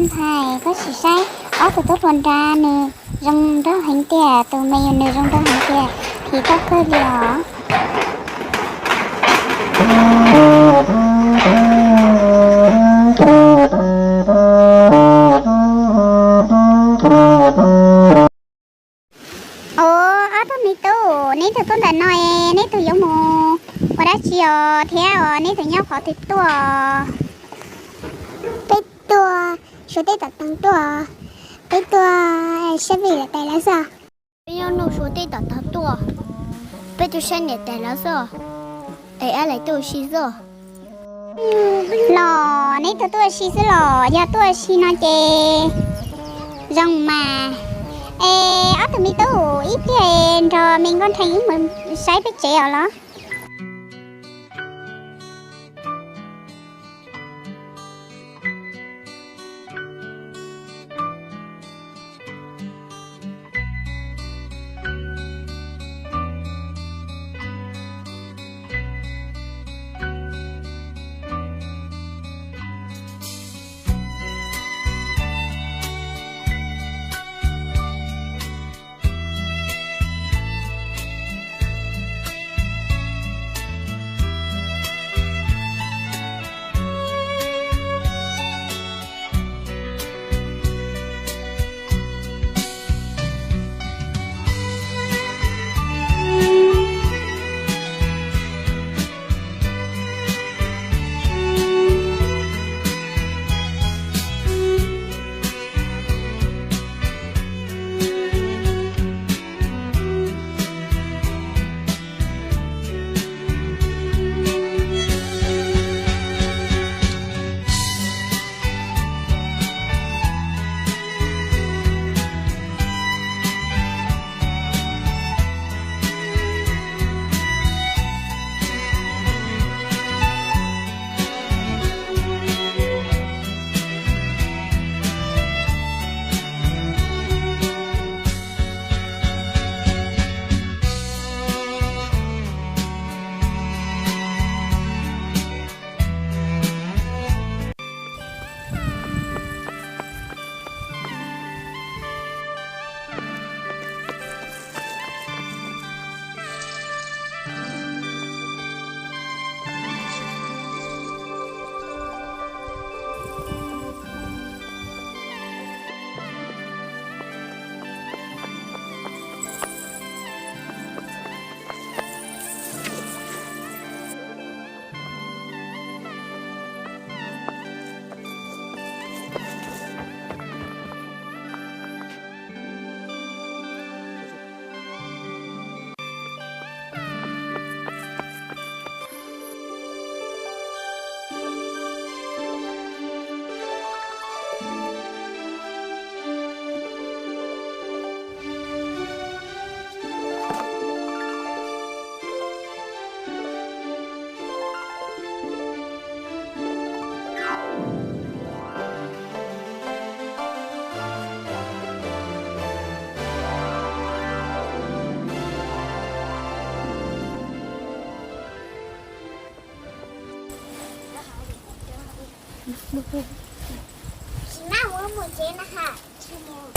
Ntxhais, koj sim saib, ob tug tub hluas nrad nws zoo nraug heev tiag, tus me nyuam nws zoo nraug heev tiag, phim tau kawg li os. Ua, ob tug me tub, neb tug tuaj ntawm no es neb tug yuav mus ua dab tsi os thiab os, neb tug nyob qhov twg tuaj? Peb tuaj suav tej tom tag tuaj, peb tuaj saib peb niam tais lawv xwb. Peb nyob nug suav tej tom tag tuaj, peb tuaj saib niam tais lawv xwb. Es ab lais tuaj ua si xwb. Los neb tug tuaj ua si xwb los? Yog tuaj ua si no ces zoo mas. Es ob tug me tub, ib pliag nrog me nkauj nrhee wb mus saib peb tsev os los?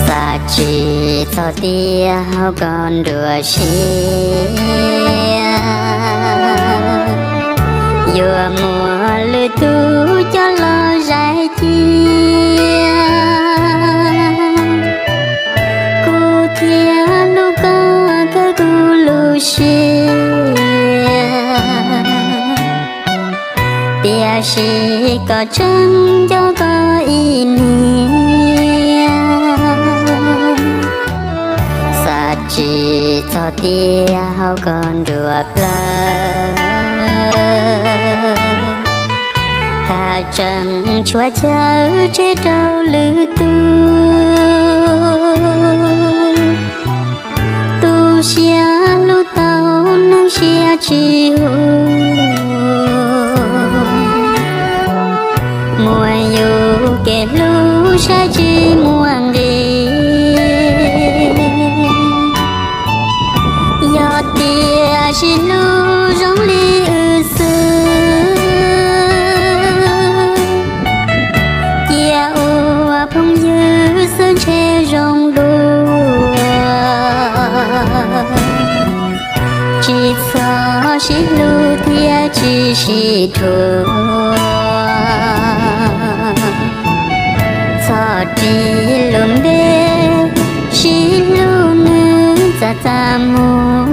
Xav tsis txog tias hauv koj nruab siab yuav muaj lwm tus coj los zais cia. Kuv thiaj hlub koj kawg kuv lub siab, tiam sis koj tseem nco koj ib niam. Xav tsis txog tias hauv koj nruab plawv, haj tseem tshuav chaw tseg rau lwm tus. Tu siab hlub tau neeg siab tsis huv, muaj yus kev hlub saib tsis muaj nqis. Yog tias sib hlub zoo li wb xwb, cia ua phooj Sib hlub thiab tsis sib dhuav, txhob ris lus npe, sib hlub nws txaj txaj muag.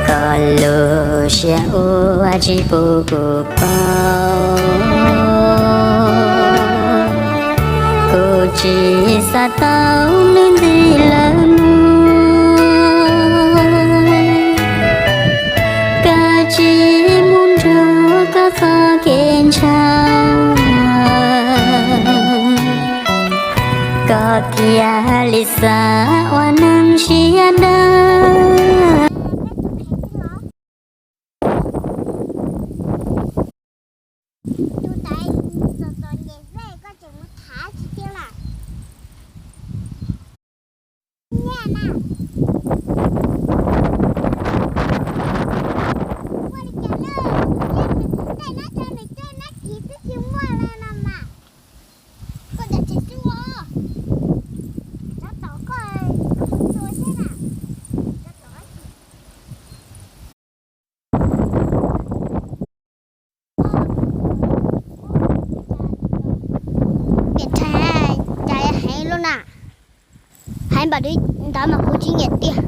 Koj lub siab ua tsis pub kuv paub, kuv tsis xav tau nws ntxiv lawm mog. Koj tsis mus nrog koj txoj kev ntshaw, koj thiaj li xav ua neeg siab dawb. Tus ntawd txom txom nyem xwb koj tseem mus tham tsis tau lawm. Nyiaj na. Ua li cas lawm, tej nab tso nws tej nab kiv twb tsis muaj li no mas. Koj nram tsev xwb os. Rov tom koj, koj mus tua thiab na. Rov tom. Niam ntxhais, cas heev lub na, heev npaum li ntawd mas kuv tsis nyiam tiag.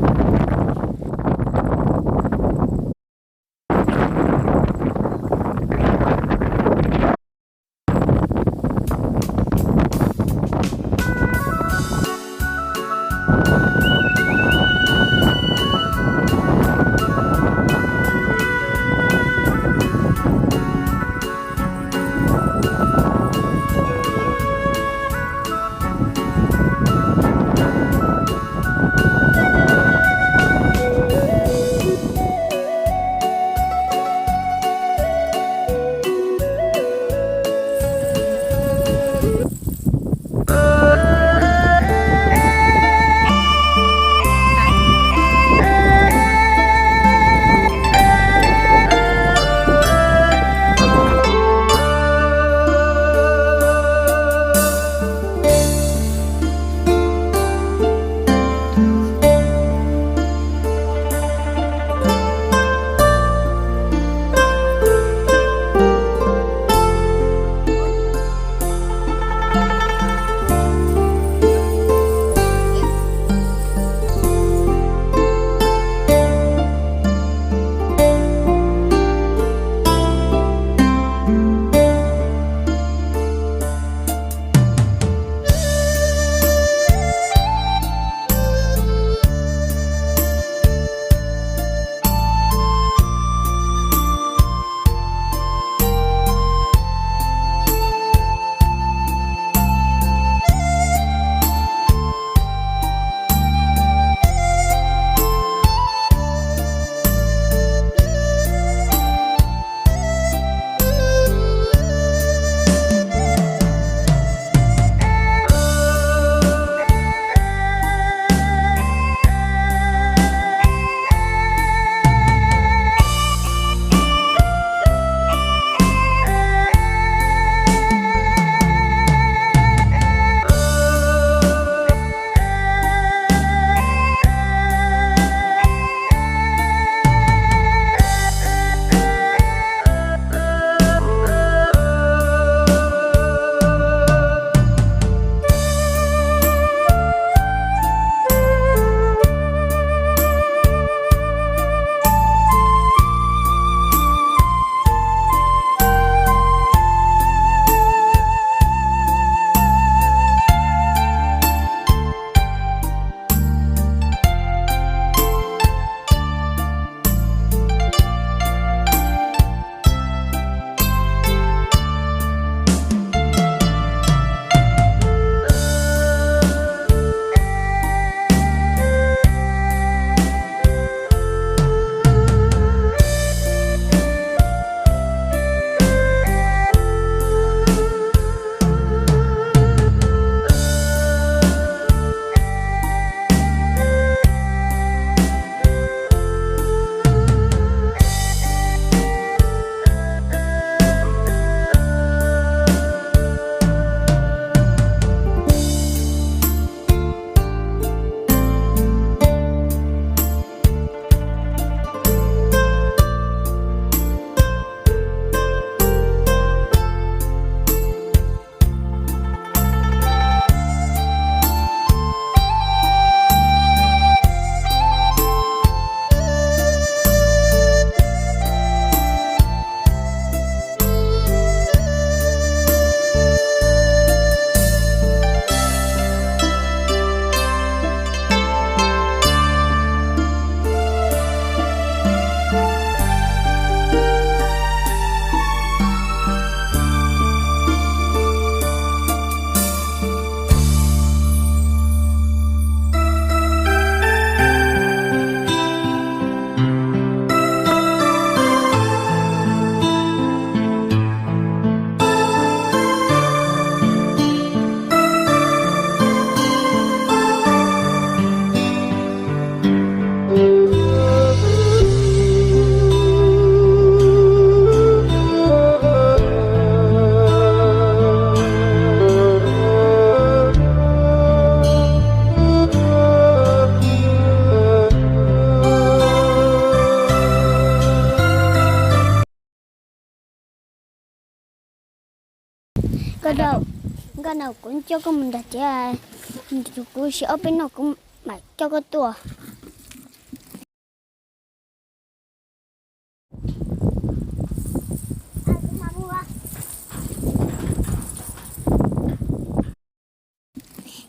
Nkauj Daug, kuv coj koj mus nrog txiv, kuv siv ob peb hnub kuv mam coj koj tuaj.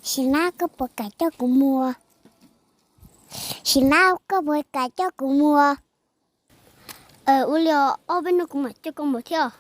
Sim Nab, koj puas kam coj kuv mus? Sim Nab, koj puas kam coj kuv mus? Ua li ob peb hnub kuv mam coj koj mus thiab.